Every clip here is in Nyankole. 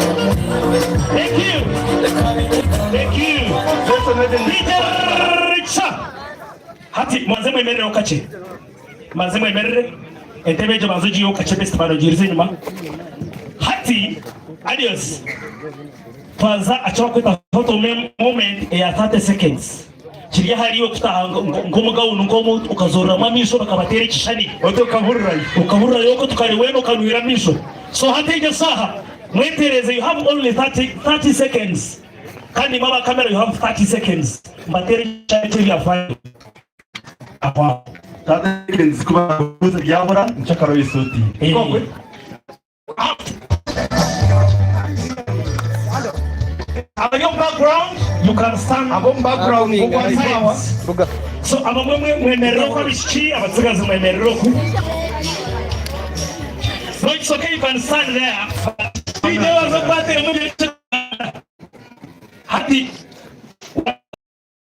Thank you. Thank you. Peter Richa. Hati mwanze mwemerere kakye. Mbanze mwemerere. Entebe egyo banze ogiiheho kakye best man ogiirize enyima. Hati adios. Twaza aha ki barikweta photo moment eya 30 seconds. Kiri ahari iwe kutaaha nk'omu gawuni nk'omu okazooreramu amaisho bakabateera ekishushani. Oti okahurirayo. Okahurirayo okwo tukare weena okanwira amaisho. So hati egyo eshaaha mweteereze you have only 30, 30 seconds kandi imwe aba camera you have 30 seconds mbateere ekishushani ky'ebyafaayo aho aho. 30 seconds ku barakubuuza byabura nikyo akaroho esuuti. Eh. Abari omu background you can stand Ab'omu background on sides. So abamwe mwe mwemerere oku abaishiki abatsigazi mwemerere oku. No it's okay you can stand there. DJ waza kukwata emu hati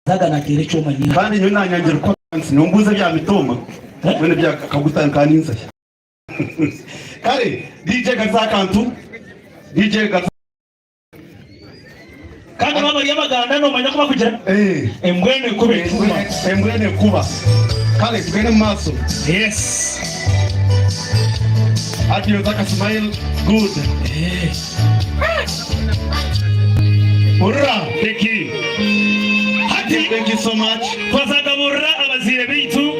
Zaga nateera ekyoma nyingi. Kandi nyowe nanyangira kuba nsi nombuuza ebya mitooma mbwenu ebya kaguta nkaninzahi. Kare DJ garuza akantu DJ garuza. Kandi baba bari abaganda nomanya oku bakugira Eh. embwa eno ekuba etuuma. Embwa eno ekuba. Kare tugende mu maaso. Yes. Adios aka smile good. Eh. Hurira thank you. Hati Thank you so much. twazagaburira abazaire baitu.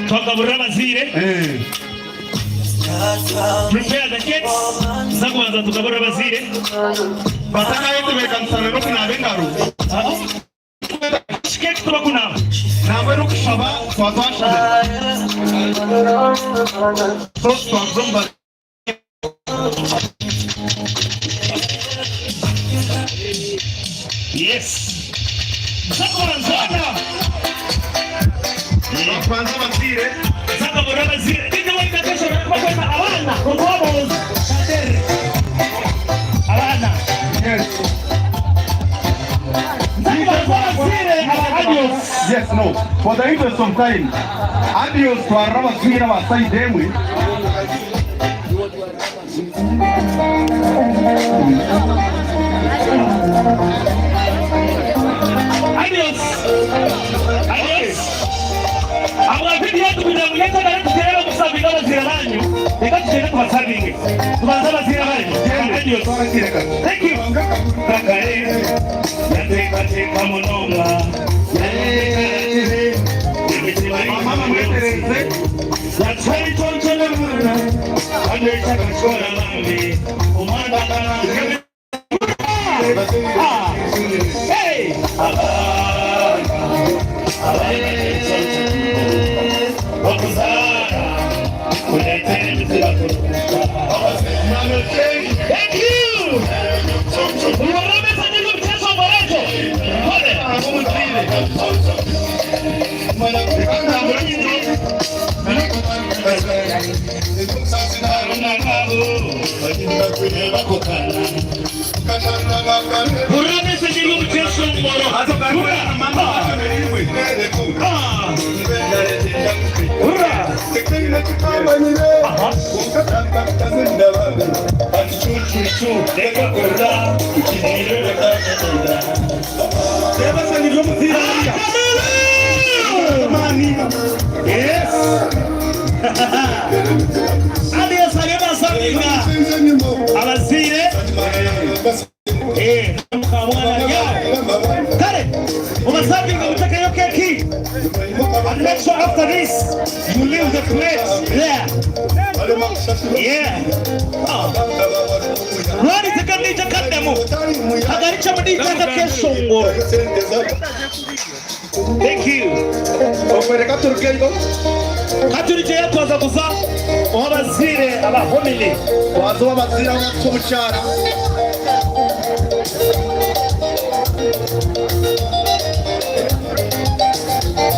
Twagaburira abazaire. Eh. Prepare the cakes. Tuza kubanza tugaburire abazaire. Batakayetebeekanisana n'okunaaba engaro. Kiki tubakunaaba? Nambwenu okushaba twaba twashabire. So twakuza omu Yes. Tuza kubanza. Bakubanza abazaire. Tuza kugaburira abazaire. Beitu waita kesho bakweta abaana okubabuuza. Abaana. Yes. Tuza kubanza abazaire aba adios. Yes, no. For the interest of time, adios twarira abazaire aba side emwe. Adios. Adios. Ahabwa vidiyo egi kugira ngu nyenkya tuteere okusavinga abazaire banyu, reka tugyende tubasavinge. Tubanze abazaire banyu. Adios. Thank you. Kare yateekateeka munonga. Mama mwetereze. Yes. Adios abebasavinga abazaire eh, mukamwana ya kare mubasavinga mutekeyo keki and make sure after this you leave the plate there yeah oh. Rwari tekanija kaddemu kagaricha mudija kakeshongoro. Thank you. Okwereka turugeyo. Katurugyeyo twaza kuza owa abazaire aba homily. Twaza owa abazaire abu omukyara.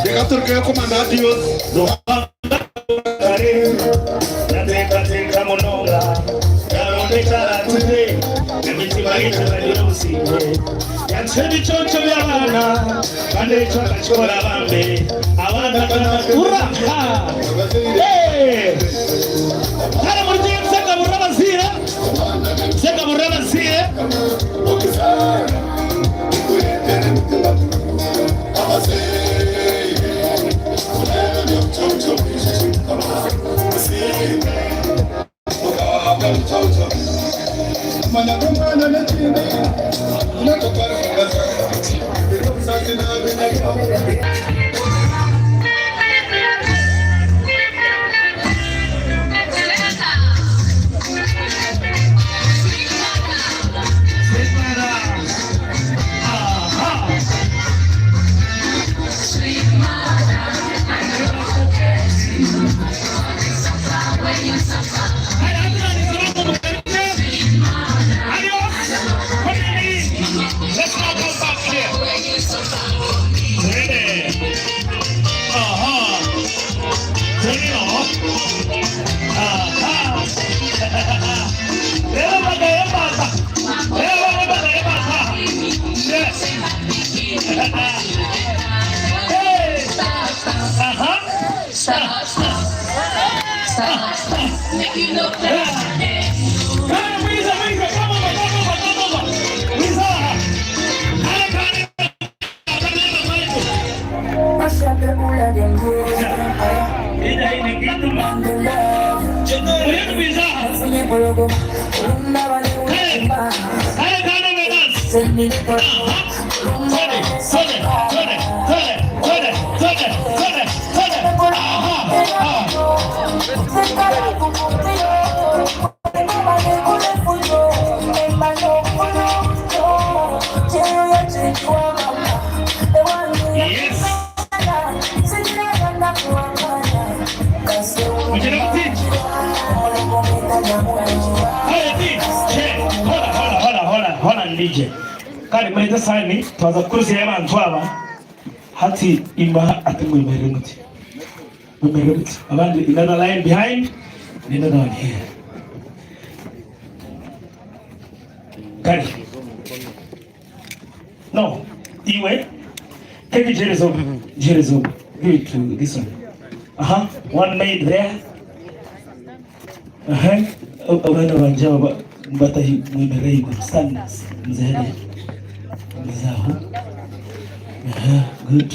Reka turugeyo kumanya adios. Ruhanga kare yateekateeka munonga yaronda ekyara. Yatutwire emitima yaitu eragira obusingye. Yatuha ebiconco by'abaana kandi ekyo akakikora bambe abaana ura ha Hey! Kare murugye kusekaburira abazaire kusekaburira abazaire. Kare mureete esaani twaza kukurizyayo abantu aba hati imba ati mwemerere muti mwemerere muti abandi another line behind and another one here kare no iwe take gihereza ogu gihereza ogu give it to this one aha one maid there aha abaana bangye aba batahi mwemerere ahaiguru stand muze hariya muze aho aha good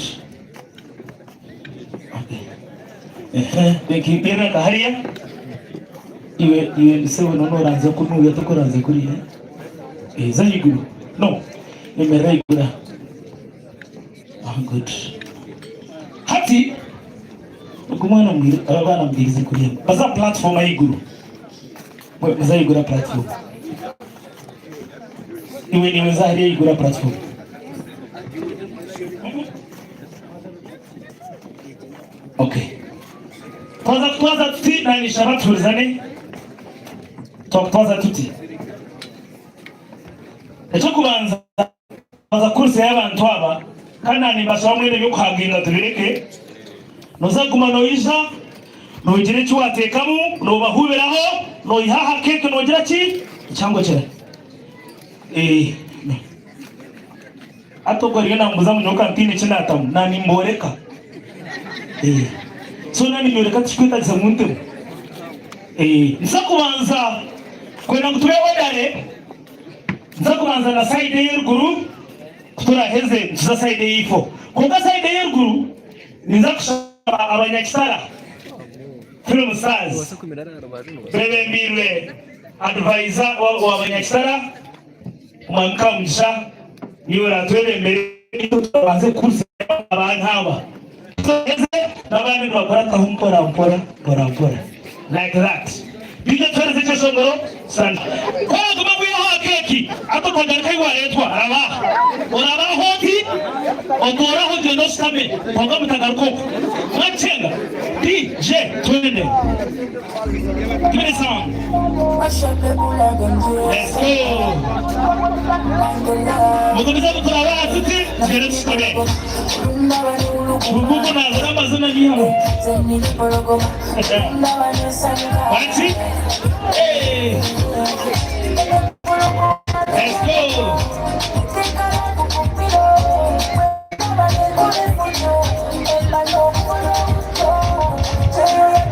okay aha thank you Ira nka hariya iwe iwe sebo noneho oranze kunuya tokuranze kuriya eh za ahaiguru no emerera ahaiguru aha ah good hati Ogu omwana aba abaana mubirize kuriya baze aha platform ahaiguru muze ahaiguru aha platform iwe niwe za hariya ahaiguru aha platform okay twaza kutwaza tuti nanishaba tuhurizane twakutwaza tuti ekyokubanza Twaza kukurisyayo abantu aba, kandi na nimbashaba mwena eby'okuhaginga tubireke. Noza kuguma noija, nogira eki wateekamu, nobahuubiraho, noiha aha keeki nogira ki? Ekihango kirahi? Eh, no. Hati ogwo ariyo nambuuza ngu nyowe ka ntaine eki naatamu, na nimboreka. Eh, so na ninyoreka tikikwetagisa ngu ntemu. Eh, nza kubanza kwenda ngu tube orderly. Nituza kubanza na sayidi ey'eruguru, ku turaheze nituza sayidi ey'eifo. Kwonka sayidi ey'eruguru ninza kushaba abanyakitara, Film Stars, beebembeirwe adivaiza wa banyakitara, Omwami Kamugisha, niiwe oraatwebembere itwe tubanze kukuza abantu aba. Ku turaheze n'abandi nibakurataho mpora mpora mpora mpora like that. Twije tuheereze ekyeshongoro. Ku oraguma bwihaho aha keeki. Hati otagaruka ahi wareetwa, raba aha. Oraba aho oti, otoore aho ogyende oshutame, kwonka mutagaruka okwo. Mwakyenga? DJ, twende. Give me the sound. Let's go. Mugumize muturaba aha tuti, tugyende tushutame. Google nazana amazina nyihaho. Wansi. Hey. Let's go.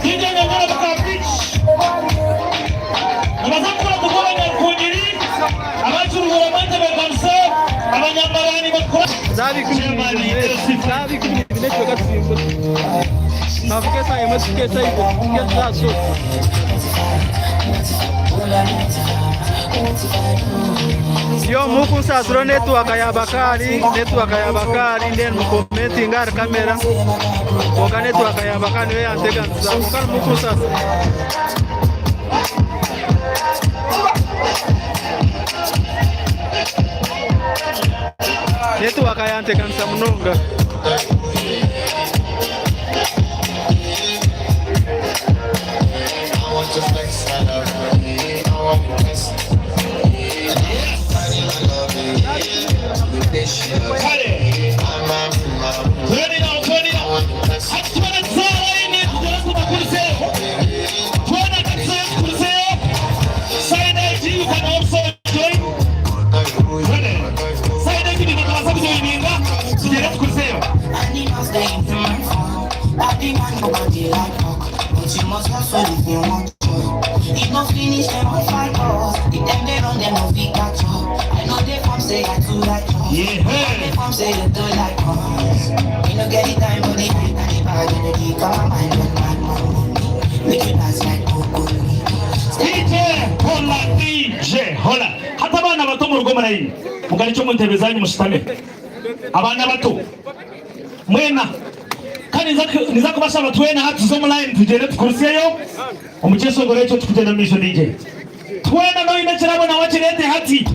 DJ Nyangara Muka Beach. Nibaza kukora mukoro Nyarukunyiri, abakiruhura mwetebeekanise, abanyambarani bakora. Chairman LC. Yo mukunsasura network ya Bakari, network ya Bakari then mucommentinga ahari camera kwonka network ya Bakari niyo yanteganisa kwonka nimukunsasira. Network yanteganisa munonga. Kare. Twena twena. Hati twena tuzaara tugere tubakuliseyo. Twena katuzeyo tukuliseyo. Side IG you can also join. Twene. Side IG nitubaasa kujoininga tugere tukuliseyo. Animals they into my phone. I demand nobody like talk, but you must hustle if you want joy. If no finish, them won't fight us. If them they run, them no fit catch up. I know they from say I too like us. Yeah. They from say you too like us. We no get the time for the hate and the bad energy. Come on, mind when my money. Make you dance like broccoli. DJ Hola DJ Hola. Hati abaana bato muruge omu layini mugarukye omu ntebe zanyu mushutame. Abaana bato mwena kandi niza kubashaba twena hati tuze omu layini tugyende tukurisyeyo omu kyeshongoro ekyo tukugyenda omu maisho DJ. Twena n'oine ekirabo nawe akireete hati.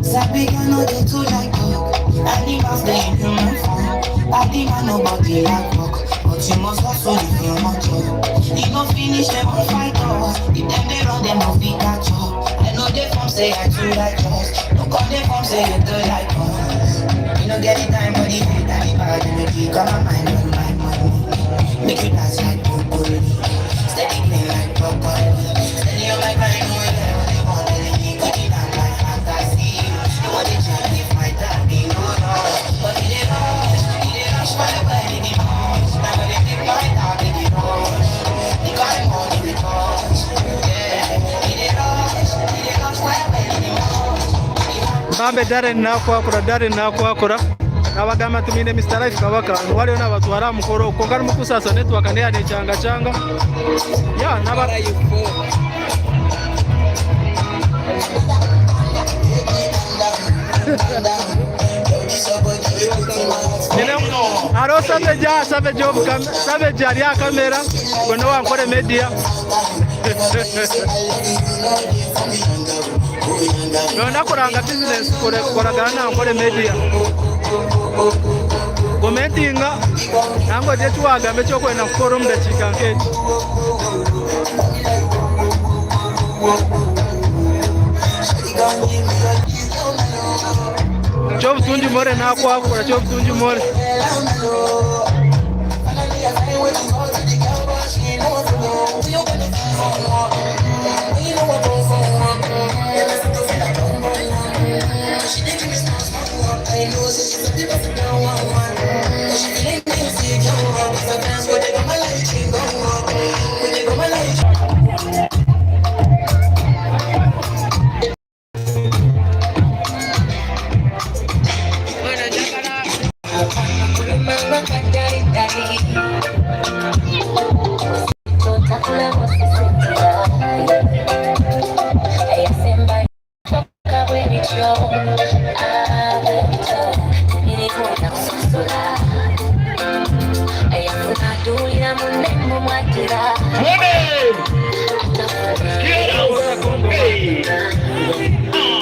Sabi girl no dey too like talk. Animals they in human form. I demand nobody like work, but you must hustle if you want joy. If no finish, them won't fight us. If them they run, them no fit catch up. I know they from say I too like us. No come they from say you too like us. You no get the time for the hate and the bad energy. Come on, mind on my money. Make you dance like broccoli. Steady green like broccoli. Steady on my grind, no yeah, what they want, they need to be down like fantasy. They want to check if my daddy no no. But he dey rush, he dey rush my body, the rush. Now they take my dog in the rush. The kind money we touch. Yeah, he dey rush my body, the rush. Bambe Darren nakwakura Darren nakwakura nabagamba tumine Mr Life Kabaka waliyo nabatwara aha mukoro kwonka arimukusasa network neya nekyangacanga ya naba Hariho Savage aha Savage omu Savage ari aha kamera ogwo n'owa Ankole Media. Noyenda kuranga bizinesi koragana na Ankole Media. Komentinga nangwa ogire eki wagamba eki orikwenda kukora omu dakiika nk'egi. Kyobutungi More nakwakura Kyobutungi More. Twende! Hey!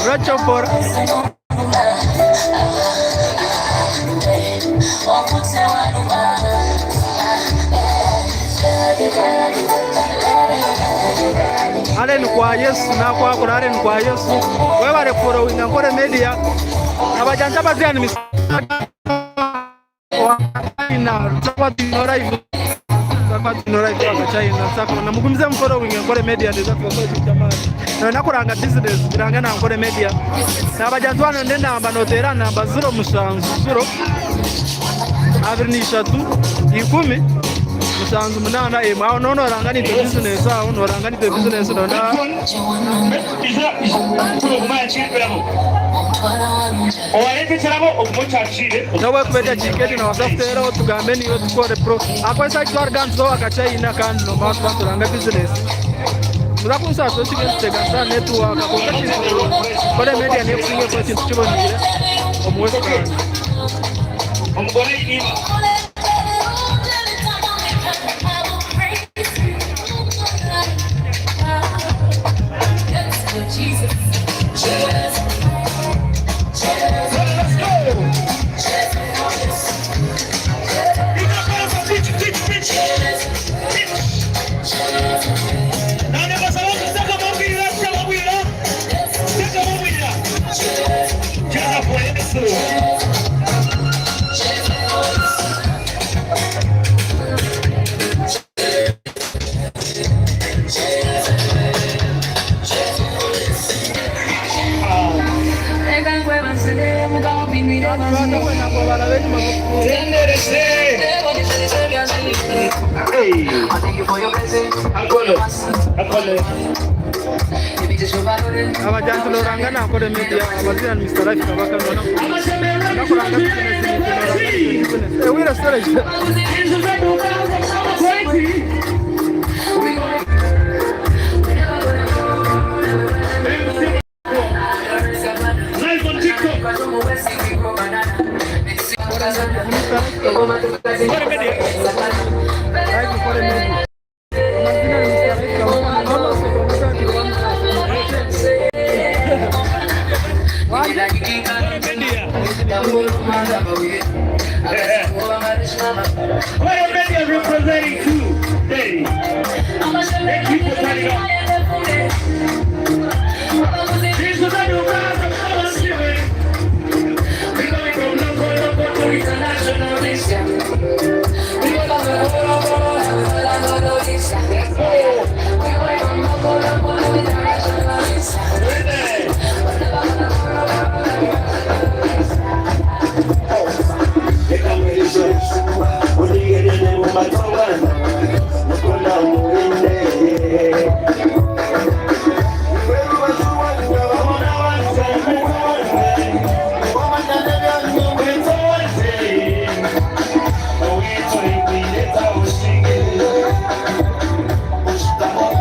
Rachopora. Allen kwa Yesu nakwakura Allen kwa Yesu webale kufollowinga Nkore Media abajanja bazia ni namugumize mufollowing Nkore Media nakuranga business biranga na Nkore Media nabajanzi wano nde namba notera namba 07 0 23 10 7 8 aho nono oranga nite business aho noranga nite business nona nobwekubeta chiketi nawasafuteraho tugambe niwe tukore pro akwesa kitwariganziho akachayina kandi nomba twaturanga business murakunsaso chigenziteganisa network konka Nkore Media nekusinga kuba kintu kibonire omu Western. Abajansi noranga Nkore Media amazina ni Mr. Life Kabaka nakuranga business ewira storage. Live on TikTok. Nkore Media. Live Nkore Media. Amazina ni Mr. Life Kabaka. Nkore Media. Nkore Media representing today. Thank you for turning up. This is a new round of We going from local, local to international. Let's go.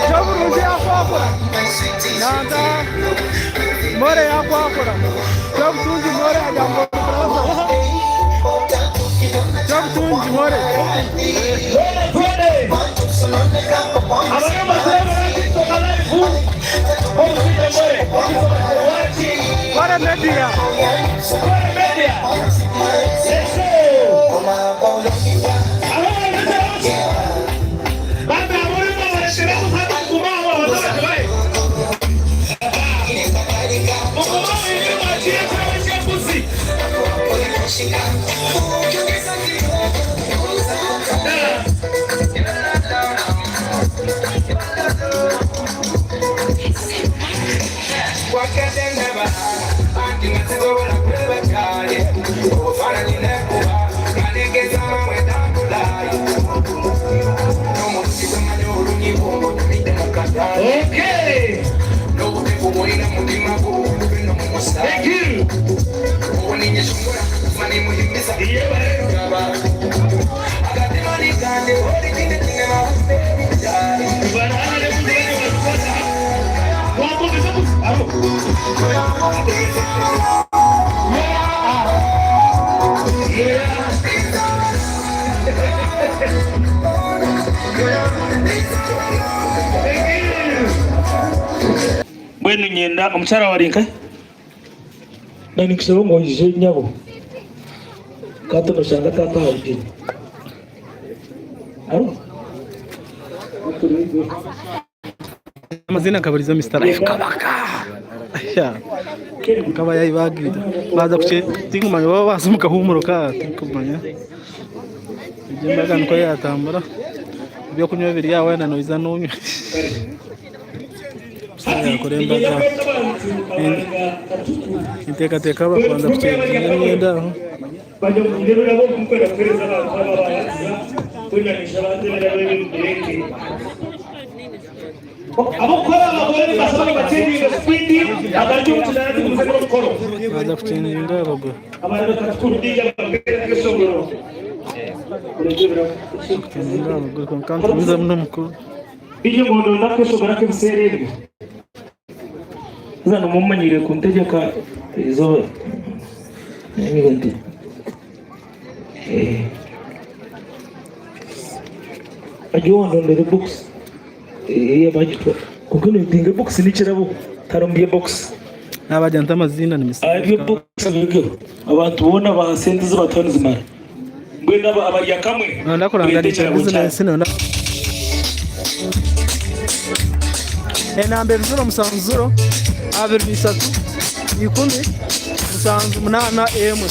Kyoburungi yakwakura nanta more yakwakura kyobutungi more agamba kyobutungi more. More media. Okay. Thank you. Mbwenu nyenda omukyara wawe ari nkahi? Ninkushaba ngu oije nyabo kandi noshanga taata aha bugyenyi. Hariho? Amazina nkabariza Mister Life Kabaka. Nkaba yayibagirira. Baza kuche tinkumanya baba baza omu kahumuro ka tinkumanya. Egyo embaga nikwo yatambura. Ebyokunywa biri aho weena noija nonywa. Omushaija yakora embaga. Ninteekateeka bakubanza kucenginga emyenda aho. Baza kucenginga abagore. Kucenginga abagore kwonka nitugumizamu n'omukoro. Agiwandondera ebox eyabagitwa kwonka notinga ebox nekirabo tiharimu byebox. Nabagira nti amaziina ni Mister Aha ebyebox birugeho abantu boona baha sente ezi batuha nizimara mbwenu aba abarya kamwe Nonda mureete kuranganisa ekirabo kyanyu. bizinesi nonda Enamba eri 07 0 23 10 78 1.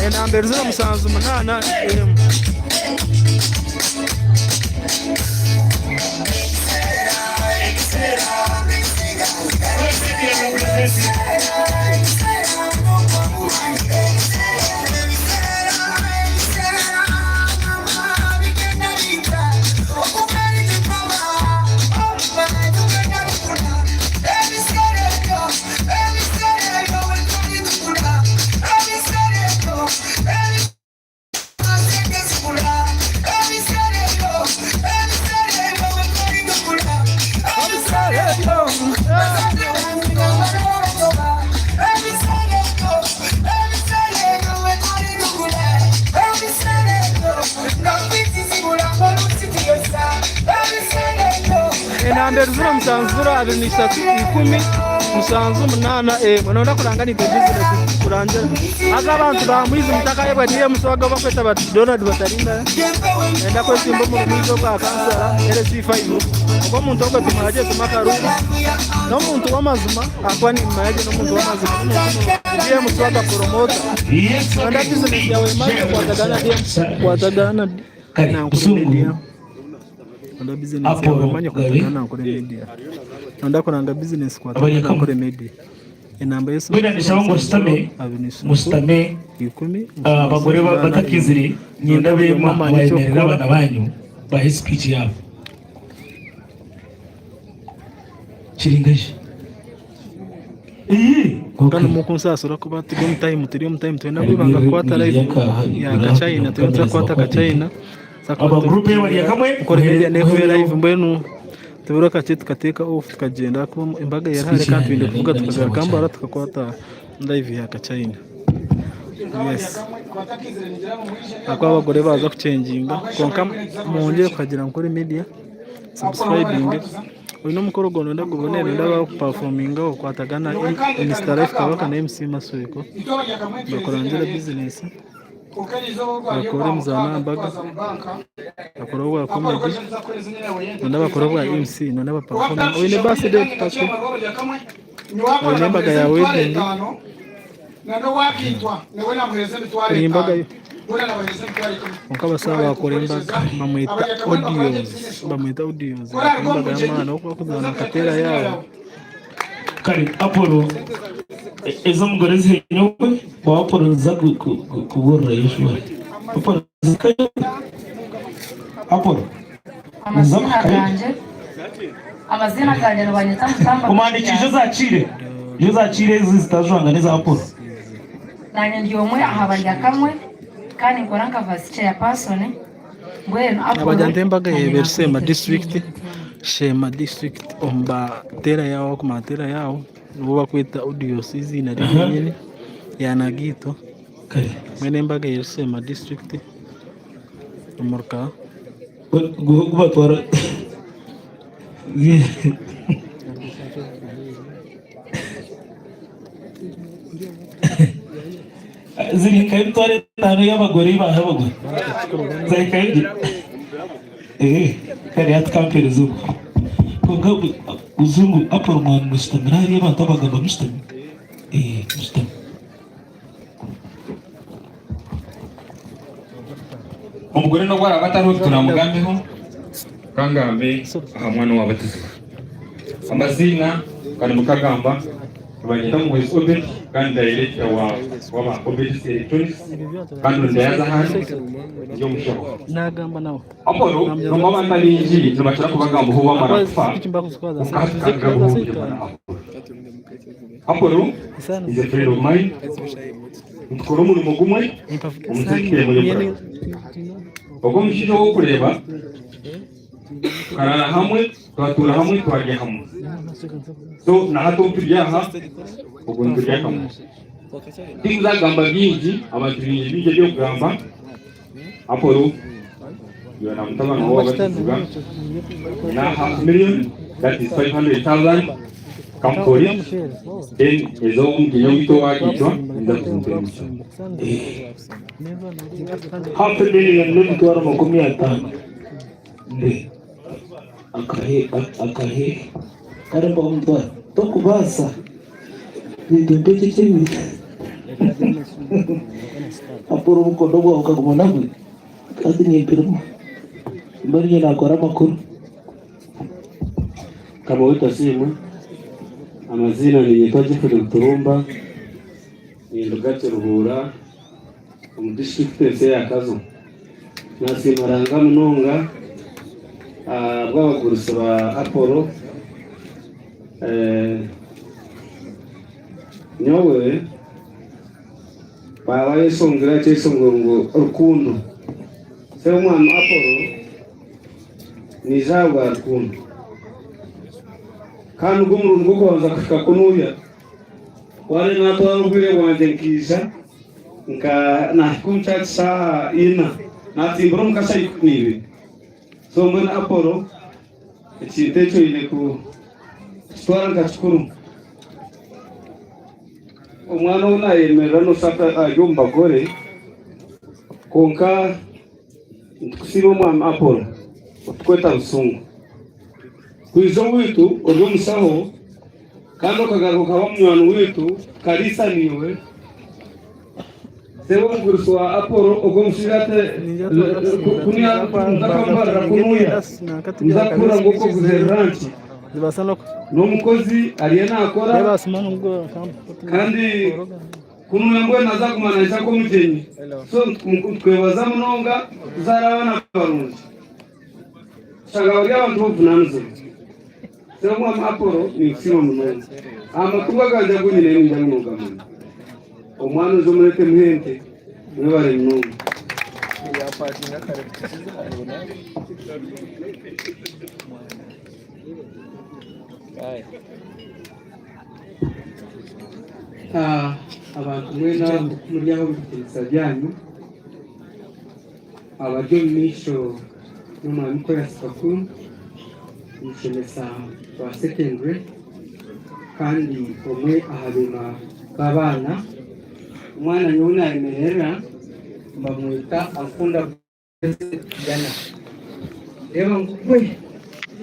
Enamba eri 07 8 1. Enamba eri 07 023 10 78 emwe. Noyenda kuranga niitwe bizinesi tukurangira. Haza abantu ba Mwizi mutakayebwa DM Swaga ou bakweta bati Donald Batalindara. Nayenda kwesimba omuri Mwizi obwa kansara LC5. Ogwo omuntu ogwo tumanya gye tumuhe akaruru. N'omuntu w'amazima ahakuba nimumanya gye n'omuntu w'amazima n'omuntu murungi. DM Swaga promoter. Noyenda bizinesi yaawe emanye kwatagana na DM kwatagana na Kare Nankore busungu Media. Noyenda bizinesi yaawe Apollo emanye Gabe kwatagana na Nankore Media. Noyenda kuranga bizinesi kwatagana abarya na kamwe Nankore Media. Enamba y'esimu Mbwenu nishaba ngu oshutame mushutame abagore batakizire nyenda beema bayemerere abaana banyu bahe speech yaabo kiringaje Kwonka nimwo kunsaasira kuba turi omu time turi omu time twenda kwibanga kukwata live ya kachina turiyo nituza kukwata kachina Aba group y'abarya kamwe Nkore media nekuba live mbwenu tubure kakye tukateeka off tukagyenda ahakuba embaga erahari kandi twine kuvuga tukagaruka Mbarara tukakwata live ya kachina yes ahakuba abagore baaza kucenginga kwonka mwongyere kuhagira Nkore media subscribinge oine omukoro gwawe noyenda gubonere noyenda abakupafomingaho okwatagana na Mister Life Kabaka na MC Masweko bakurangire bizinesi. Bakora emizaano aha mbaga, bakora obwa comedy, nana bakora obwa MC nana ba performing. Oine birthday party, oine embaga ya wedding, buri mbaga yoona. Kwonka abasaaba bakora embaga bamweta audios, bamweta audios akora embaga y'amaani ahu barikuzaana akateera yaabo. Kare Apollo ez'omugore zihe nyowe wa Apollo nza kuburira Yoshua. Apollo zikayo Apollo nza Amazina kuhikayo. gangye amazina gangye nibanyeta Mutamba Omuhandiiki Christian. ijo zakiire ijo zakiire ezi zitajwanga n'eza Apollo. Nanye ndi omwe aha baryakamwe kandi nkora nka vice chairperson. Mbwenu Apollo Nabagira nti embaga nanye yebera Sheema nakweta district, ekiine. Sheema district omu bateera yaabo ku mateera yaabo nibo bakweta Audios eiziina rye ryenyini Yanagiito Kare mbwenu embaga eri Sheema district omuruka. Gubatwara ziri nka emitwaro etaano y'abagore baha abagore zahikayo gye eh kare hati kampereza oku kwonka buzungu Apollo mwana mushutamire hariya abantu abagamba mushutami eh mushutami Omugore n'obu araabe atariho tituramugambeho, ka ngambe aha mwana owaabatizibwa. Amaziina ka nimukagamba, nibanyeta Muhwezi Obed kandi dayirekita wa w'aba Obed's Electronics kandi nindayaza hanu ndi omushaho. Apollo n'omwe abantu abaingi nibakira kubagambaho bamara kufa kwonka hati ka ngabeho ngyemara Apollo. Apollo is a friend of mine, nitukora omurimo gumwe omu sector emwe y'okurabya. Ogwo omushaija ou orikureeba tukaraara hamwe, twatuura hamwe, twarya hamwe. So na hati obu turi aha, obwo niturya kamwe. Tindikuzagamba bingi, abantu baine bingi eby'okugamba. Apollo. Iwe na mutabani waawe owabatizibwa na half million that is 500,000 come for it then ez'omugyenyi owaitu owagaitwa ninza kuzimuteremukira. Half a million n'emitwaro 50. Mbe akahe akahe kare mpaho omutwaro tokubaasa beitu mpa eki eky'ebiri Apollo obukondo bwawe okaguma nabwe kandi nimpirima mbwenu nyowe nakora amakuru. Mukama waitu asiimwe, amaziina ninyetwa Geoffrey Buturumba, ninduga Kiruhura omu disiturikiti ensya eya Kazo. Nasiima Ruhanga munonga ahabw'abagurusi ba Apollo. Nyowe baaba bayeshongora ekyeshongoro ngu rukundo. So omwami Apollo naija ahabwa rukundo. Kandi nigwo murundi gw'okubanza kuhika kunuya. Ku araabe naatwara obwire bwangye nkaija nka naahika omu church shaaha ina, naatsimbura omuka shaaha 12. So mbwenu Apollo ekintu ekyo oine kukitwara nka kikuru. Omwana ou naayemerera nooshusha ari omu bagore, kwonka nitukusiima omwami Apollo otukweta Busungu. Kwija owaitu ori omushaho kandi okagaruka okaba munywani waitu tukariisa naiwe. Sebo omugurusi wa Apollo ogwo omushaija ati ntakambarira kunuya nza kuhurira ngu okoguzire ranki n'omukozi ariyo nakora kandi kunuya mbwenu naza kuguma naija nk'omugyenyi so nitukwebaza munonga kuzaara abaana barungi kushanga bari abantu b'obuvunanizibwa. Sebo mwami Apollo ninkusiima munonga. Aha matungo agangye agu nyine ningira ngu nogamanya. Omwana oije omurete muhe ente. Mwebare munonga. Abantu mwena oku muri aho omu bitiinisa byanyu, abari omu maisho n'omwami Koyasi Kakuru, omushomesa wa secondary kandi omwe aha beema b'abaana. Omwana nyowe nayemerera nibamweta Ankunda Blessed Diana. Reeba ngugwe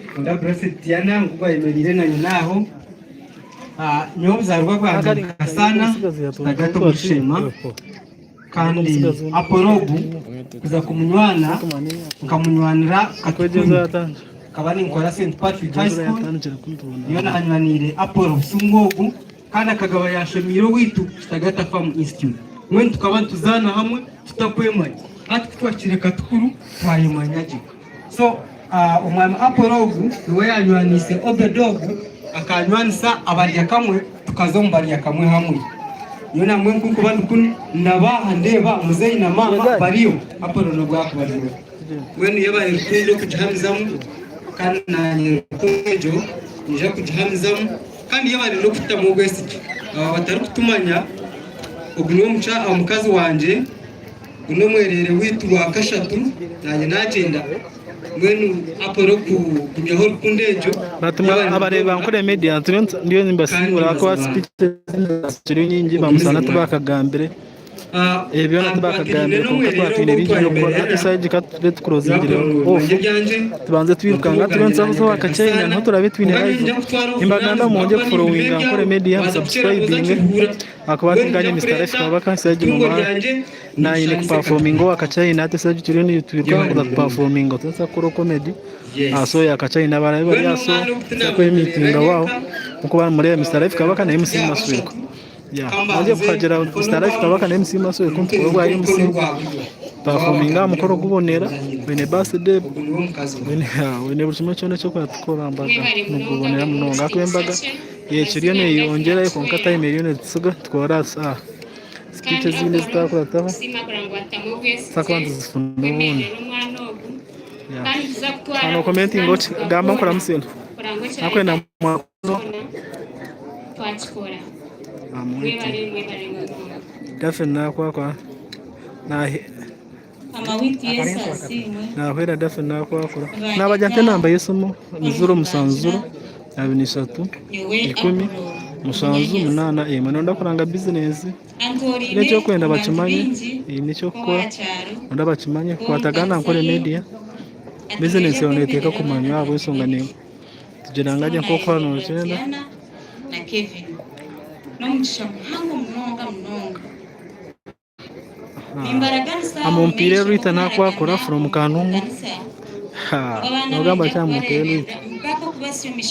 Ankunda Blessed Diana ngugwe ayemereire na nyina aho. Nyowe obuzaarwa bwangye ni Kasaana Kitagata omuri Sheema. Kandi Apolo ogu kuza kumunywana nkamunywanira Katukuni. Nkaba ninkora St Patrick High School, niyo nanywaniire Apolo Busungu ogu kandi akagaba yashomiire owaitu Kitagata Farm Institute. Mbwenu tukaba nituzaana hamwe tutakwemanya. Hati kutwahikire Katukuru twayemanya gye. So omwami Apolo ogu niwe yanywaniise Obedi ogu akanywanisa abaryakamwe tukaza omu baryakamwe hamwe. Nyowe namwe nkukuba ndi kunu ndaba aha ndeeba muzeeyi na maama bariyo Apolo n'obu akuba ariyo. Mbwenu yebare rukundo kugihamizamu kandi nanye rukundo egyo nyija kugihamizamu kandi yebare n'okututamu obwesigye. Aba batarikutumanya ogu niwe omukazi wangye. Ogu n'omwereere waitu wa kashatu, naanye naagyenda. Mbwenu Apollo kugumyaho rukundo egyo, Batuma yabari abareebi munonga bankore media ndiyo kandi nimbasiibura ahakuba mazima speeches ziri nyingi ogumize bamusana mwana. tibakagambire ebyo byona Ankwatiraine tibakagambire kwonka n'omwereere twatwine ogwo bingi by'okukora hati twayemberera, eshaaha egi ka tube tukuroozingire Apollo off nangye ebyangye, tubanze twirukanga amatungo tube gangye nituza nanye kuza gari Kachina Kasaana, niho turabe twine kwonka live niinyija kutwara nimbagamba obuvunanizibwa mwongye ahakuba nimbimba kuforowinga ebyabo, Nkore media waaza kukyera nooza musubscribinge Kiruhura. ahakuba Mbwenu nganye niinyija Mister Life kureeta Kabaka eshaaha egi eitungo nomara ryangye nayine ndishushanise kupafominga Katukuru. owa Kachina hati eshaaha egi turiyo nitwiruka Yebare kuza munonga. kupafominga tuza kukora comedy Yes. so ya Kachina abarabe bari Mbwenu aha so omwana ogu tuza tinaamwemerera kwemitinga waho nyenka, nkoku barimureeba Mister Life Kabaka na MC turi Masweko abashatu, yeah kambanze mwongye kuhagira omukono Mister gwa Life Kabaka na bumosho MC Masweko nguteeze nitukorwa bwa nk'omukono MC gwa buryo. pafominga aha mukoro Ow'abagambirweho gubonera oza nyina. wine birthday Ogu niwe mukazi wine wangye. wine buri kimwe kyona eky'okuba tukora mbaga Mwebare munonga nigubonera buri munonga ahakuba ekitiinisa embaga kye ekiriyo amazina Daphne neyeyongyerayo kwonka Akitwera time eriyo netutsiga tukora aha speech kandi ezindi Apollo ezitakurataho tukusiima kurora ngu watutamu tuza kuba obwesigye nituzifuna obundi kwemerera omwana ogu yeah. kandi nituza kutwara Hano commenting oti obuvunanizibwa gamba bwona nkuramusine kurora ngu nakwenda ekirahika mwakuno kyona twakikora I'm waiting. mwebare mwebare munonga. Daphne nakwakwa nahe. Nahwera Daphne nakwakura. Nabagya nte enamba y'esimu ni 070 23 10 7 81. Noyenda kuranga bizinesi haine eki orikwenda bakimanye, haine eki orikukora noyenda bakimanye, kwatagana na Ankole Media, bizinesi yaawe neteekwa kumanywa ahabw'enshonga nitugira ngu nk'oku waaba nogyenda. Amumpiire Rita nakwakura from Kanungu. Nogamba ki amumpiire Rita?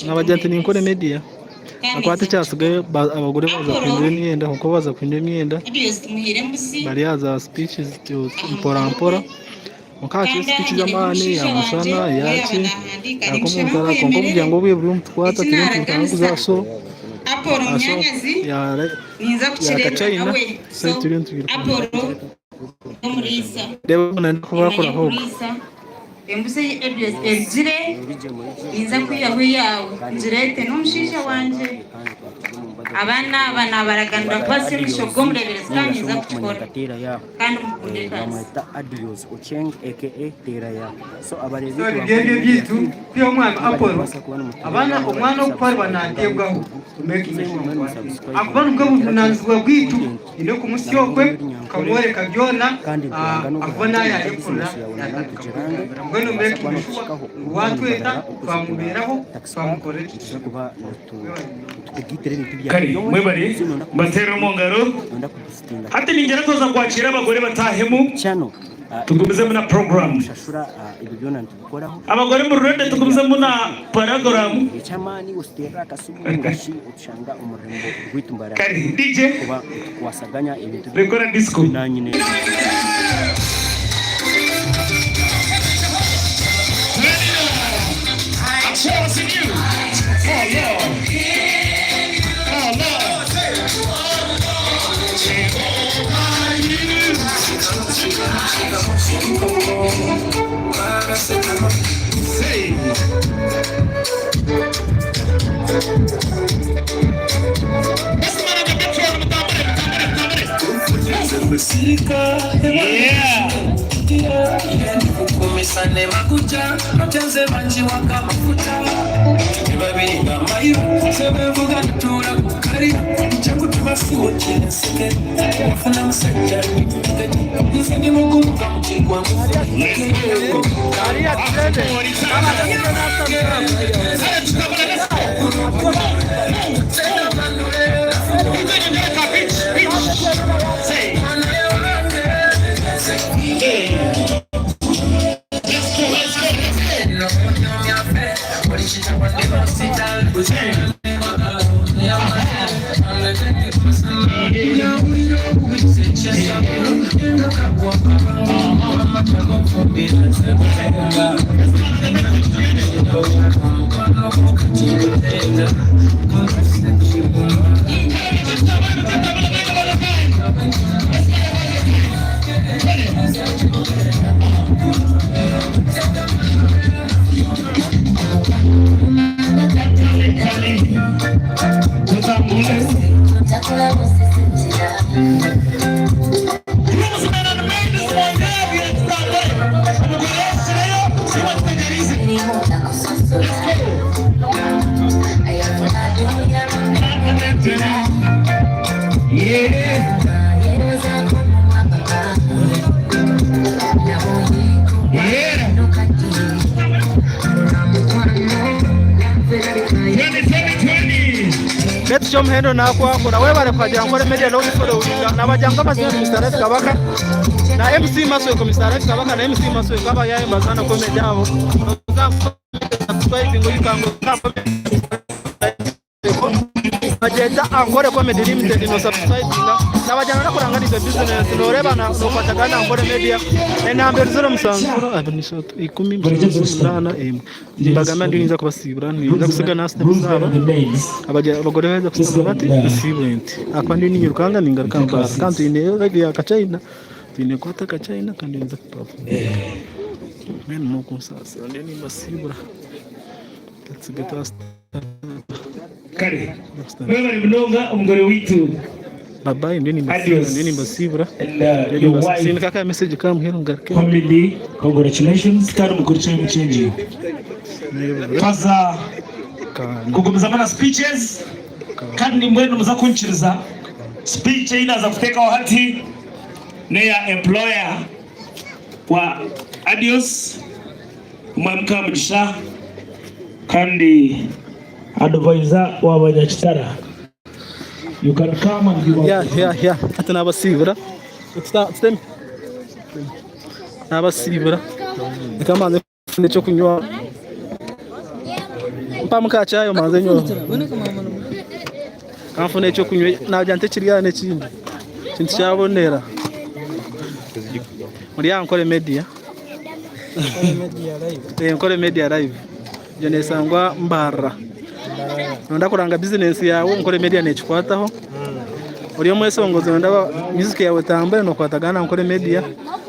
Nabagira nti ninkora media akwate ekyasigayo abagore baza kuhindura emyenda kwonka baza kuhindura emyenda bari aha za speeches mpora mpora kwonka hakiriho speech z'amaani ya mushana eyaki kwonka okugira ngu obwire buriyo nibutukwata turiyo nitwetaaga kuza aha show ya kachina so turiyo nitwiruka. Reeba ogu nari kubakuraho ogu. Embuzi erugire ninza kwihaho eyaawe ngireete n'omushaija wangye. Abaana aba naabaraganira kubatsya omugisha gw'omureeberezi kandi ninza kukikora kandi mukunde ekanisa. So nibyo ebyo ebyaitu kwiha omwami Apollo abaana omwana ogu ku ariba nateebwaho to making sure ngu ahakuba nibwo buvunanizibwa bwaitu twine kumutsya okwe tukamworeka byona ahakuba nayarekurira yatandika kwegambira mbwenu making sure ngu watweta twamubeeraho twamukorera ekitushemeriire. Kare mwebare mbateerere omu ngaro. Hati ningira twaza kwakira abagore batahemu tugumizemu na puroguramu. Abagore muri ready tugumizemu na paraguramu. Kare DJ rekora disco. Beitu ky'omuhendo nakwakura webare kuhagira Ankole Media n'okugifolowinga. Nabagira ngu amazina ni Mister Life Kabaka na MC Masweko Mister Life Kabaka na MC Masweko abayaye mbazana comedy abo. Subscribing oyikango Bagyeta Ankole Comedy Limited no subscribinga nabagira ngu nakuranganiza business noreeba nokwatagana na Ankole Media enamba eri 07 23 10 7 8 1. Nimbagambira ndi ninza kubasiibura ninza kutsiga naasitemu zaabo abagore baaheza kushutama bati nsiibure nti ahakuba ndiyo niinyirukanga ningaruka mpaaha kandi twineyo live ya kachina twine kukwata akachina kandi ninza kupafominga mbwenu n'okunsaasira ndiyo nimbasiibura tutsige twashutama. Kare mwebare munonga omugore waitu. Bye bye ndiyo nimbasiibura Adios ndiyo nimbasiibura and ndiyo your nimbasiibura wife sindika aka message ka muheru ngaruke. Comedy, congratulations kandi mukurikire emikye Twaza kugumizamu na speeches kandi mbwenu muza kunkiriza speech ei naaza kuteekaho hati n'eya employer wa Adios Omwami Kamugisha kandi advisor wa Banyakitara. You can come and give Ya out. ya ya ati nabasiibura tuteme nabasiibura reka mbanze nfune ekyokunywa mpamu ka chai mbanze nyweho kanfune ekyokunywa nagira nti ekiri aha n'ekindi ekintu kyabonera muri aha Nkore Media Nkore Media live egyo nesangwa Mbarara. Noyenda kuranga bizinesi yaawe Nkore Media nekikwataho. Ori omwesongozi noyenda music yaawe etambure nokwatagana na Nkore Media.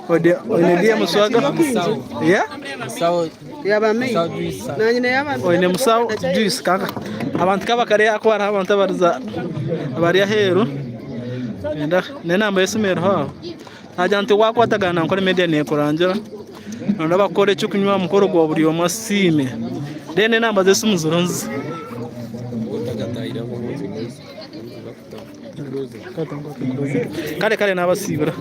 Oine DM Swaga? Yeah? Oine Musawo Juice kanka abantu kabakareeba ku hariho abantu abariza abari aheeru n'enamba y'esimu eriho aho. Naagira nti waakwatagana na Nkore Media neekurangira, noona bakukore eky'okunywa aha mukoro gwawe buri omwe asiime. Then enamba z'esimu ziriho nizi. Kare kare naabasiibura.